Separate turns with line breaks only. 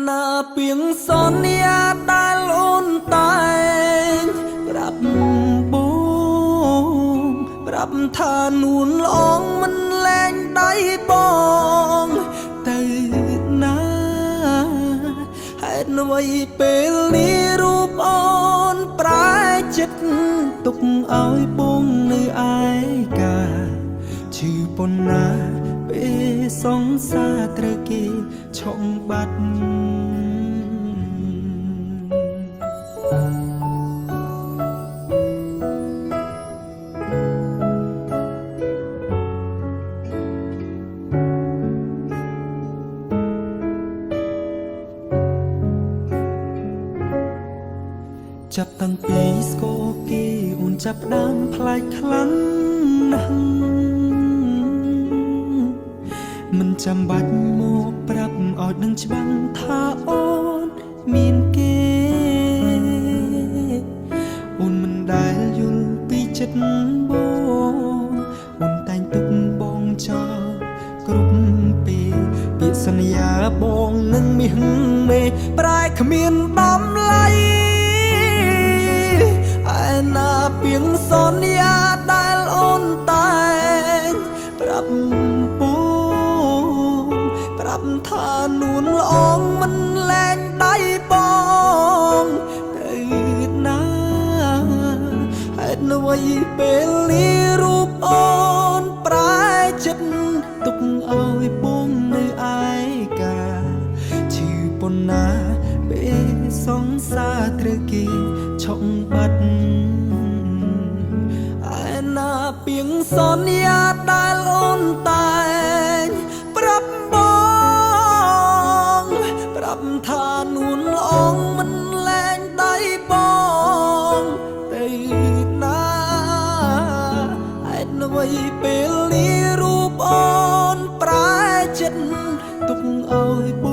ណាពីងសន្យាដែលអូនតែងប្រាប់បងប្រាប់ថានួនល្អងមិនលែងដៃបងទៅណាហេតុអ្វីពេលនេះរូបអូនប្រែចិត្តទុកឲ្យបងនៅឯកាឈឺប៉ុណ្ណាពេលសង្សារត្រូវគេឆុងបាត់ ចាប់តាំងពីស្គាល់គេអូនចាប់ផ្ដើមប្លែកខ្លាំងណាស់មិនចាំបាច់មកប្រាប់ឲ្យដឹងច្បាស់ថាអូនមានគេអូនមិនដែលយល់ពីចិត្តបងអូនតែងទុកបងចោលគ្រប់ពេលពាក្យសន្យាបងនឹងមាសមេប្រែគ្មានតម្លៃ ឯណាពីងសន្យាដែលអូនតែងប្រាប់បងប្រាប់ថានួនល្អងមិនលែងដៃបងទៅណាហេតុអ្វីពេលនេះរូបអូនប្រែចិត្តទុកឲ្យបងនៅឯកាឈឺប៉ុណ្ណាពេលសង្សារត្រូវគេឆុងបាត់ឯណាពីងសន្យាដែលអូនតែងប្រាប់បងប្រាប់ថានួនល្អងមិនលែងដៃបងទៅណាហេតុអ្វីពេលនេះរូបអូនប្រែចិត្តទុកឲ្យប